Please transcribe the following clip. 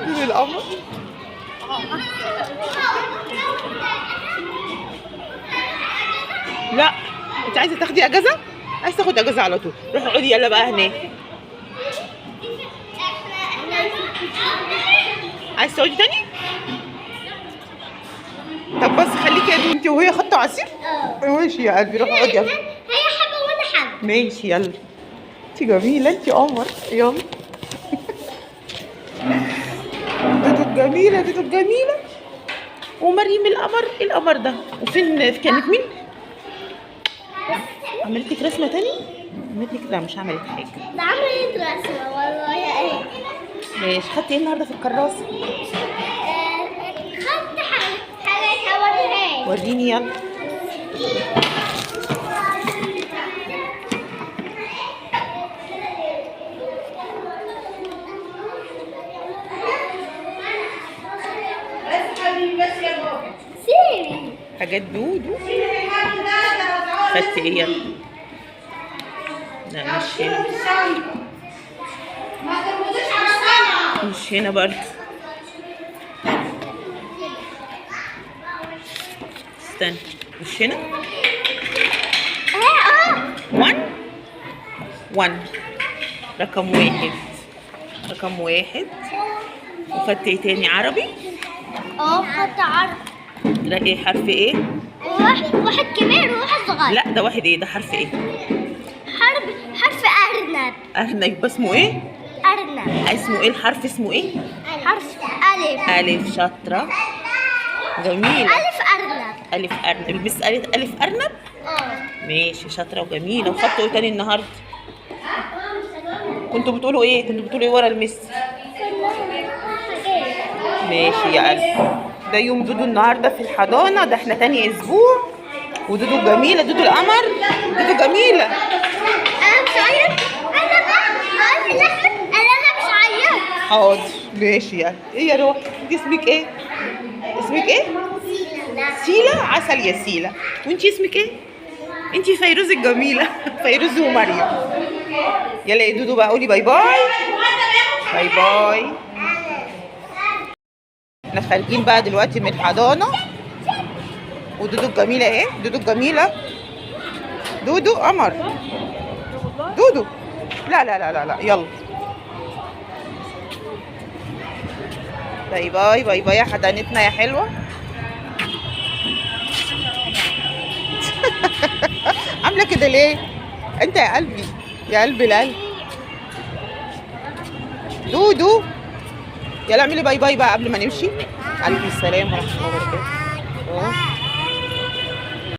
دودو القمر. لا انت عايزه تاخدي اجازه؟ عايزه تاخد اجازه على طول. روحي اقعدي يلا بقى هناك. عايز تقعدي تاني؟ طب بس خليكي يا دودو انت وهي خدتوا عصير؟ ماشي يا قلبي، روحي اقعدي يلا. هي حبة وانا حبة. ماشي يلا. انت جميلة، انت قمر. يلا دودو الجميلة، دودو الجميلة ومريم القمر. ايه القمر ده؟ وفين كانت مين؟ عملت لك رسمة تاني؟ عملت لك؟ لا مش عملت حاجة. ده عملت رسمة والله يا ايه. ماشي. خدتي ايه النهارده في الكراسة؟ خدت حاجات هوريها لك. وريني يلا. سيري. حاجات دودو. خدتي ايه يلا؟ لا مش هنا، مش هنا برضه. استنى، مش هنا. 1 1 رقم 1، رقم 1. وخدت ايه تاني؟ عربي؟ خدت عربي. لا ايه حرف ايه؟ واحد كبير وواحد صغير. لا ده واحد ايه؟ ده حرف ايه؟ حرف أرنب. أرنب. اسمه ايه؟ أرنب. اسمه ايه الحرف؟ اسمه ايه؟ حرف ألف. ألف. شاطرة جميلة. ألف أرنب. ألف أرنب. بس قالت ألف أرنب؟ ماشي شاطرة وجميلة. وخدتوا ايه تاني النهاردة؟ كنتوا بتقولوا ايه؟ كنتوا بتقولوا ايه ورا المس؟ ماشي يا قلبي. ده يوم دودو النهارده في الحضانة، ده احنا تاني اسبوع. ودودو الجميلة، دودو القمر، دودو جميلة. أنا مش عيط. أنا بقى أنا مش عيط. حاضر ماشي يا قلبي. ايه يا روح؟ انت اسمك ايه؟ اسمك ايه؟ سيلا. سيلا. عسل يا سيلا. وانت اسمك ايه؟ انت فيروز الجميلة. فيروز ومريم. يلا يا دودو بقى قولي bye bye. bye bye. احنا خارجين بقى دلوقتي من الحضانة. ودودو الجميلة ايه؟ دودو الجميلة. دودو قمر. دودو. لا لا لا لا لا يلا. bye bye bye bye يا حضانتنا يا حلوة. عاملة كده ليه؟ انت يا قلبي، يا قلبي القلب. دودو يلا اعملي bye bye بقى قبل ما نمشي. عليكم السلام ورحمة الله وبركاته.